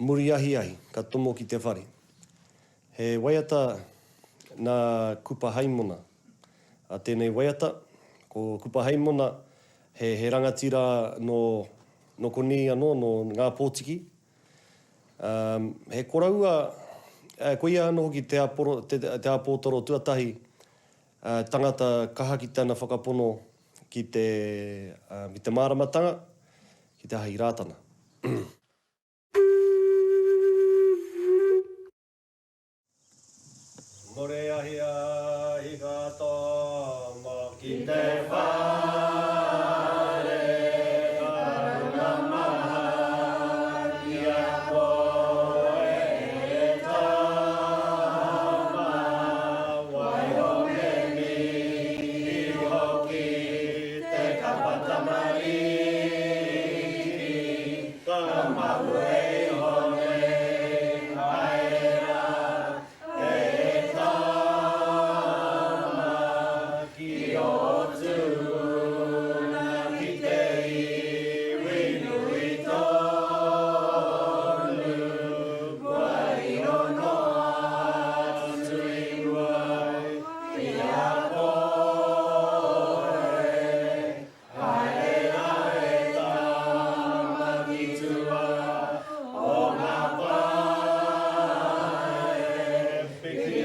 Muri ahiahi, ka tomo ki te whare. He waiata nā Kupa Haimona. A tēnei waiata, ko Kupa Haimona, he, he rangatira nō, nō konī anō, nō Ngā Pōtiki. Um, he koroua, eh, ko ia anō hoki te, aporo, te, te āpōtoro tuatahi, uh, tangata kaha ki tana whakapono ki te, uh, ki te māramatanga, ki te Hāhi Rātana. Muri ahiahi ka tomo ki te whare Karanga maha ki a koe e tama Waiho me mihi hoki te kapa tamariki Ka mahue iho nei, haere rā, e tama, ki ō tūpuna, ki te iwi nui tonu, kua riro noa atu i mua i a koe. Haere rā e tama ki tua o ngā pae,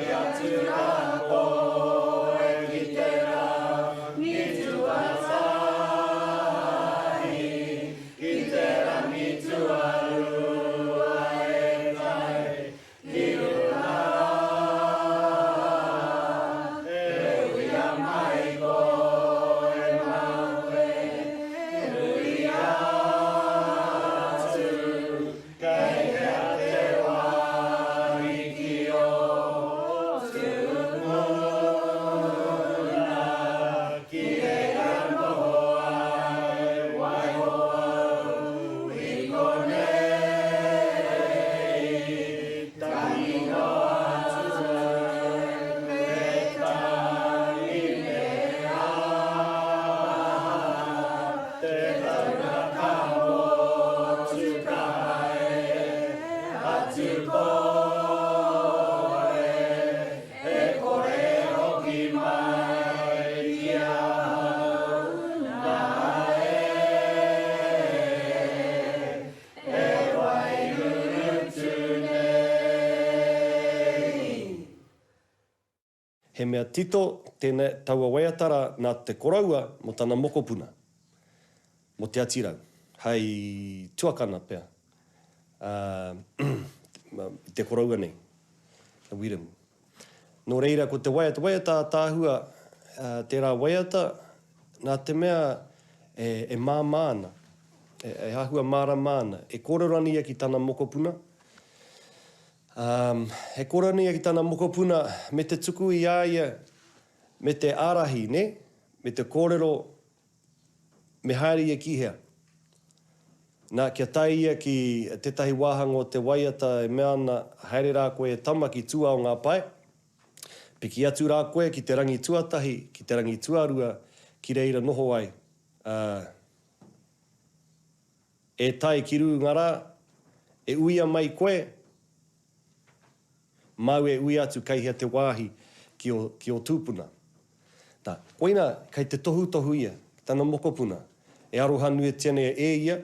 Piki atu rā koe ki te rangi tuatahi, Ki te rangi tuarua e tae Ki runga rā, e uia mai koe māu e uia atu, kei hea te wāhi ki ō tūpuna, ki reira noho ai, waiho au i konei. Tangi noa atu me tangi me aroha Te taura ka motu ka haere atu koe E kore hoki mai ki ahau nā e E wairurutu nei. He mea tito tēnei, taua waiata rā nā te koroua mō tana mokopuna, mō Te Atirau, hei tuakana pea, ā, te koroua nei, a Wiremu. Nō reira, ko te waiata, waiata ātaahua tērā waiata, nā te mea e māmā ana, e āhua mārama ana, e kōrero ana ia ki tana mokopuna, ā, e kōrero ana ia ki tana mokopuna me te tuku i a ia, me te ārahi, nē, me te kōrero me haere ia ki hea. Nā, kia tae ia ki tētahi wāhanga o te waiata e mea ana, Haere rā koe e tama ki tua o ngā pae, piki atu rā koe ki te rangi tuatahi, ki te rangi tuarua, ki reira noho ai, ā, e tae ki rūnga rā, e uia mai koe, Māu e uia atu kei hea te wāhi ki ō, ki ō tūpuna. Nā, koina kei te tohutohu ia ki tana mokopuna, e aroha nuitia nei e ia,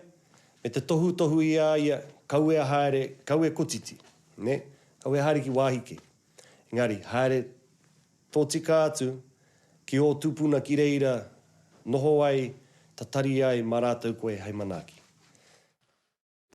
me te tohutohu i a ia, kaua e haere, kaua e kotiti, nē, kaua e haere ki wāhi kē. Engari, haere tōtika atu ki ō tūpuna ki reira noho ai, tatari ai mā rātou koe hei manaaki.